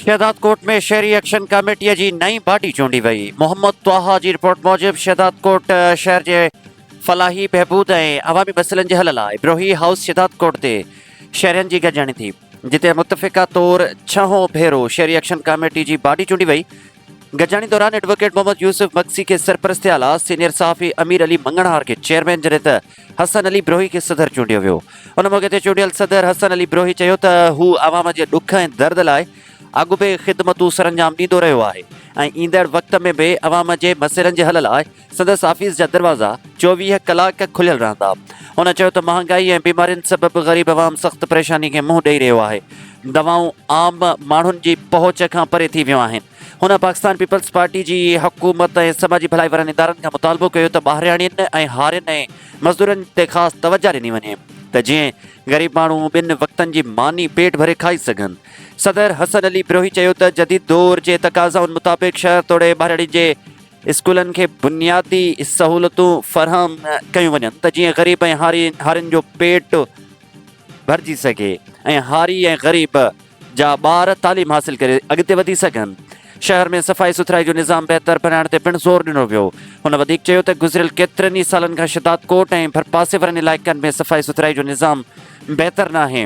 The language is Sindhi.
شهدادڪوٽ ۾ شهري ايڪشن ڪاميٽيء جي نئين باڊي چونڊي وئي. محمد طه جي رپورٽ موجب شهدادڪوٽ شهر جي فلاحي بهبود ۽ عوامي مسئلن جي حل لاء بروهي هائوس شهدادڪوٽ تي شهرين جي گڏجاڻي ٿي، جتي متفقه طور ڇهون ڀيرو شهري ايڪشن ڪاميٽي جي باڊي چونڊي وئي. گڏجاڻي دوران ايڊووڪيٽ محمد يوسف مگسي کي سرپرست اعليٰ، سينيئر صحافي امير علي مڱڻهار کي چيئرمين جڏهن ته حسن علي بروهي کي صدر چونڊيو ويو. ان موقعي تي چونڊيل صدر حسن علي بروهي چيو ته هو عوام جي ڏک ۽ درد لاء اڳ به خدمتون سرانجام ڏيندو رهيو آهي ۽ ايندڙ وقت ۾ به عوام جي مسئلن جي حل لاء سندس آفيس جا دروازا 24 ڪلاڪ کليل رهندا. هن چيو ته مهانگائي ۽ بيمارين سبب غريب عوام سخت پريشاني کي منهن ڏئي رهيو آهي، دوائون عام ماڻهن جي پهچ کان پري ٿي ويون آهن. هن پاڪستان پيپلز پارٽي جي حڪومت ۽ سماجي ڀلائي وارن ادارن کان مطالبو ڪيو ته ٻاهرياڻين ۽ هارين ۽ مزدورن تي خاص توجهه ڏني وڃي ته جيئن غريب ماڻهو ٻن وقتن جي ماني پيٽ ڀري کائي سگهن. صدر حسن علي بروهي چيو ته جديد دور جي تقاضائن مطابق شهر توڙي ٻاهرياڻين جي اسڪولن کي بنيادي سهولتون فراهم ڪيون وڃن ته جيئن غريب ۽ هارين جو پيٽ ڀرجي سگهي ۽ هاري ۽ غريب جا ٻار تعليم حاصل ڪري اڳتي وڌي سگهن. شهر ۾ صفائي سٿرائي جو نظام بهتر بڻائڻ تي پڻ زور ڏنو ويو. هن وڌيڪ چيو ته گذريل ڪيترن ئي سالن کان شھدادڪوٽ ۽ ڀرپاسي وارن علائقن ۾ صفائي سٿرائي جو نظام بهتر ناهي.